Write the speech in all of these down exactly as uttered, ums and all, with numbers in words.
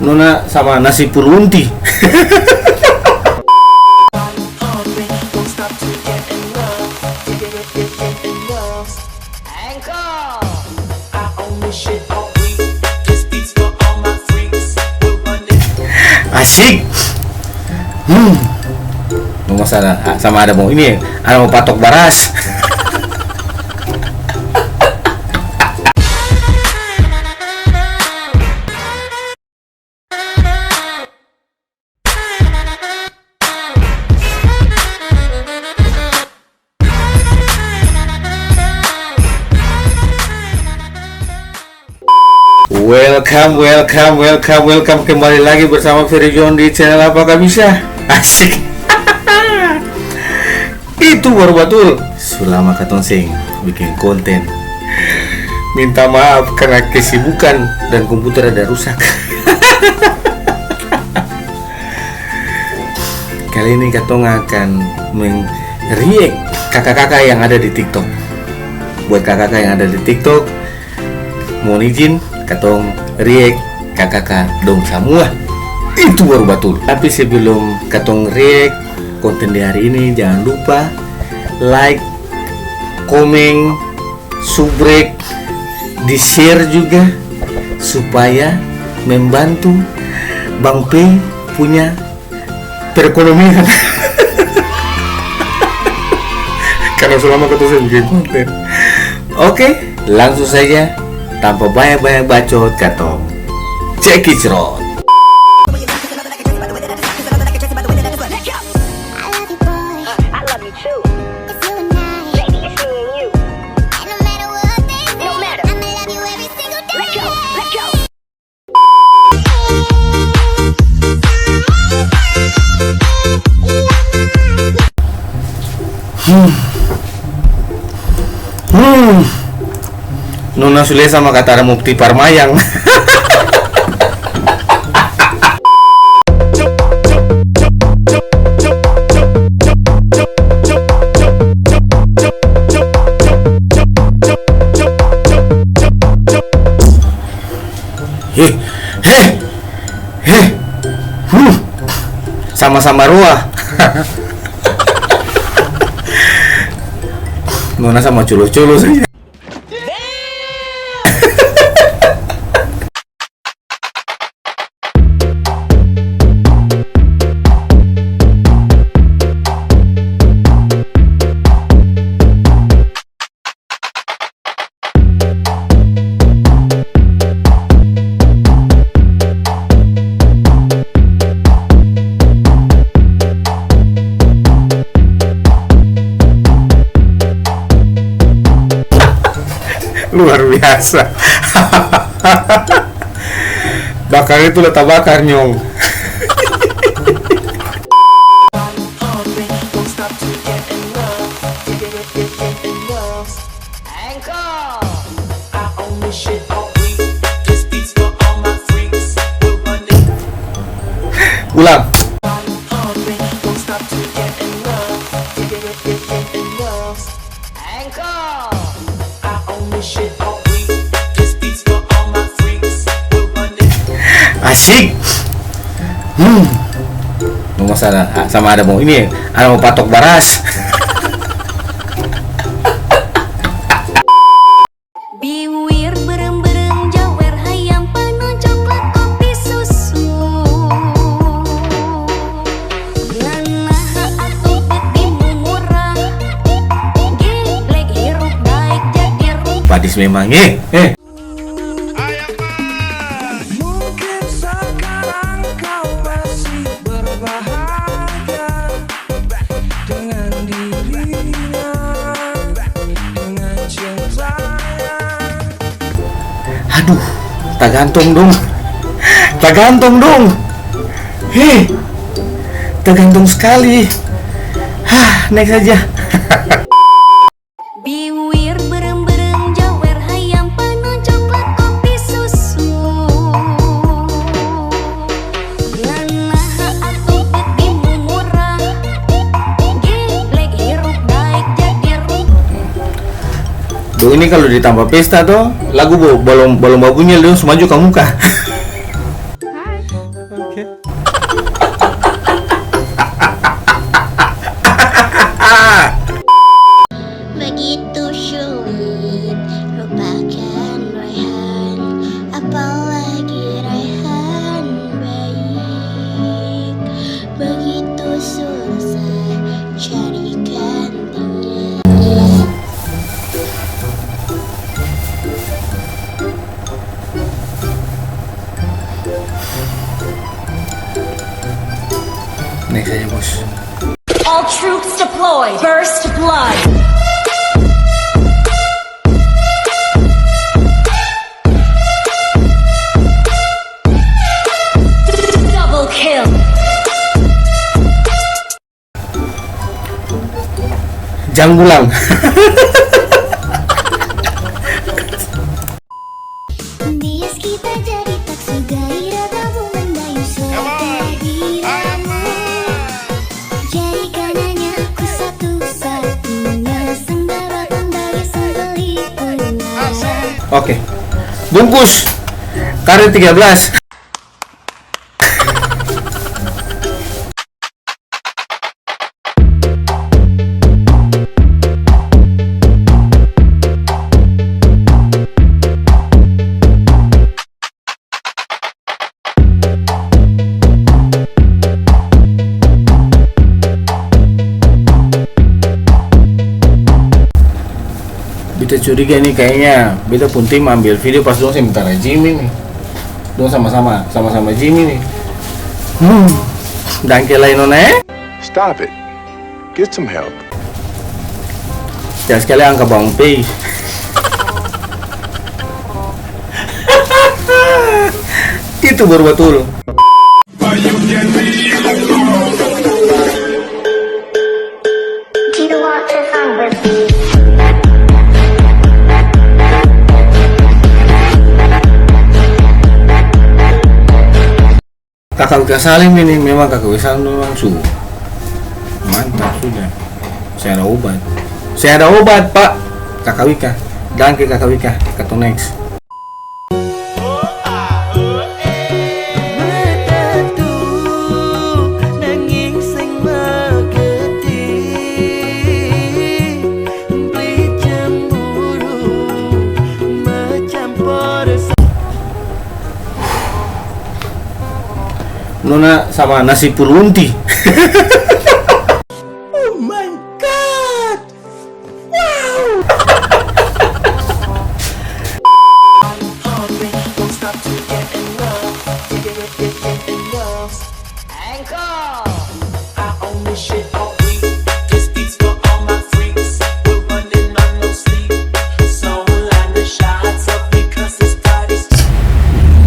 Nona sama nasi pulu unti. Asik. Hmm. Mama sama, sama ada mau ini, ada mau patok baras. Welcome, welcome, welcome, welcome kembali lagi bersama Ferry John di channel Apakah Bisa? Asik. Itu baru batul. Su lama katong seng biking konten. Minta maaf karena kesibukan dan komputer ada rusak. Kali ini katong akan meng-react kaka-kaka yang ada di TikTok. Buat kaka-kaka yang ada di TikTok, mohon izin, katong react kaka-kaka dong samua. Itu baru batul. Tapi sebelum katong react konten di hari ini, jangan lupa like, komen, subrek, di-share juga supaya membantu Bang P punya perekonomian. Karena su lama katong seng bikin konten. Oke, langsung saja, tanpa banyak-banyak bacot, katong cekicrot. Hmm. Hmm. Nona su lia sama katara Mukti Parmayang. He, he, he, huh. Sama-sama roa. Nona sama colo-colo saja. Luar biasa. Bakar itu lah tabakar, nyong. Ulang. Asik. Hmm. Mama sama, sama ada mau ini, ada mau patok baras. Biwir berem-berem jawer hayam panon coklat kopi susu. Ngana atuh bet timun murah. Geblek hirup baik jadi rupa. Padis memang, eh, eh. Mungkin sekarang kau masih berbahagia dengan dirinya, dengan cintanya. Aduh, tagantung dong. Tagantung dong. Heh, tagantung skali. Hah, next saja. Biwir berem-berem jawer hayam panon coklat kopi susu. Ngana atuh bet timun murah. Geblek hirup baik jadi rupa. Duh, ini kalo ditambah pesta to, lagu bo-, balom, balom babunyi, dong su maju ka muka. Next aja, Bos. All troops deployed. First blood. Double kill. Jang gulang. Bias kita jadi taksu gairah, tabu mandayu suara di laut. Jadi kananya ku satu-satunya, seng baratang bagi seng beli pulang. Oke. Bungkus. Karet tiga belas. Beta curiga ini kayaknya beta pung tim ambil video pas dong sementara gym ini. Dong sama-sama, sama-sama gym ini. Hmm. Dangke lai, nona, e? Stop it. Get some help. Ya, sekali angka bawang pei. Itu baru batul. Kaka Wika Salim ini memang, Kaka Wika Salim memang su mantap sudah. Seng ada obat. Seng ada obat, Pak. Kaka Wika. Dangke Kaka Wika. Katong next. Nona sama nasi pulu unti. Oh my God! Wow!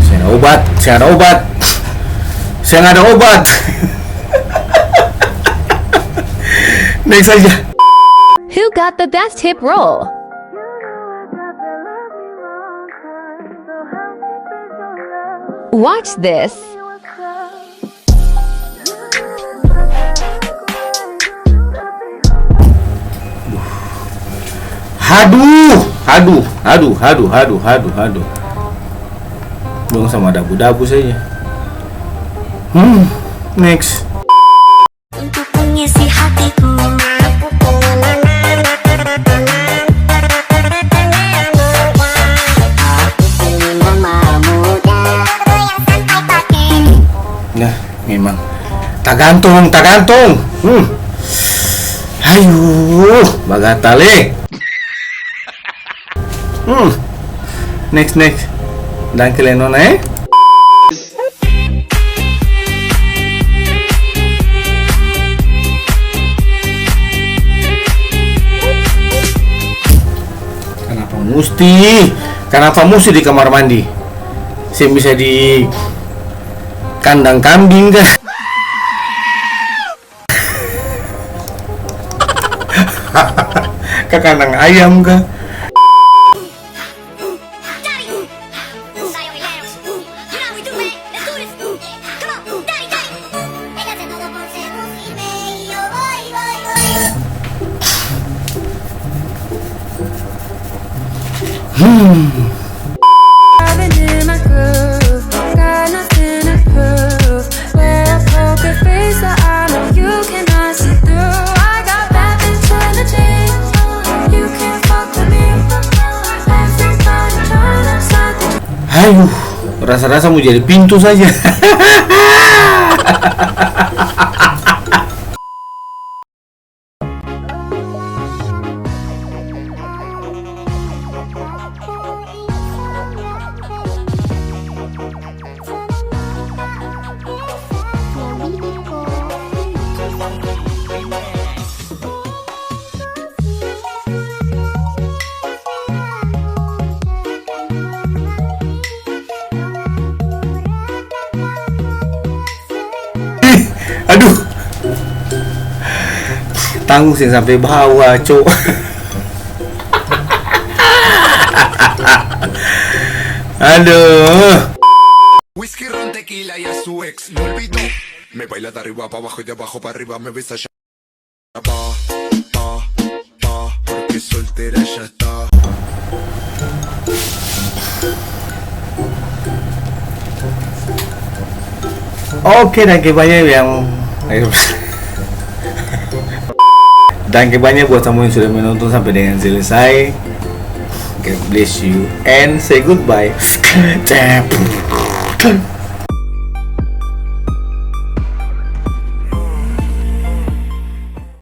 Seng ada obat, seng ada obat. Seng ada obat. Next saja. Who got the best hip roll? Watch this. Haduh, haduh, haduh. Dong sama dabu-dabu saja. Hmm, next. Untuk mengisi hatiku. Nah, memang. Tagantung, tagantung. Hmm. Ayu, bagatal e. Hmm. Next, next. Dangke lai nona e. Kanapa musti? Kanapa musti di kamar mandi? Seng bisa di kandang kambing ka? Ka kandang ayam ka? Hmm. Aduh, rasa-rasa mo jadi pintu saja. Tanggung seng sampe bawa, cok. Aduh. Whisky, ron, tequila y a su ex me olvidó. Me baila de arriba pa' abajo y de abajo pa' arriba, me besa ya. Pa, pa, pa, porque soltera ya está. Oke, danke banya yang danke banya buat samua yang sudah menonton sampai dengan selesai. God bless you and say goodbye.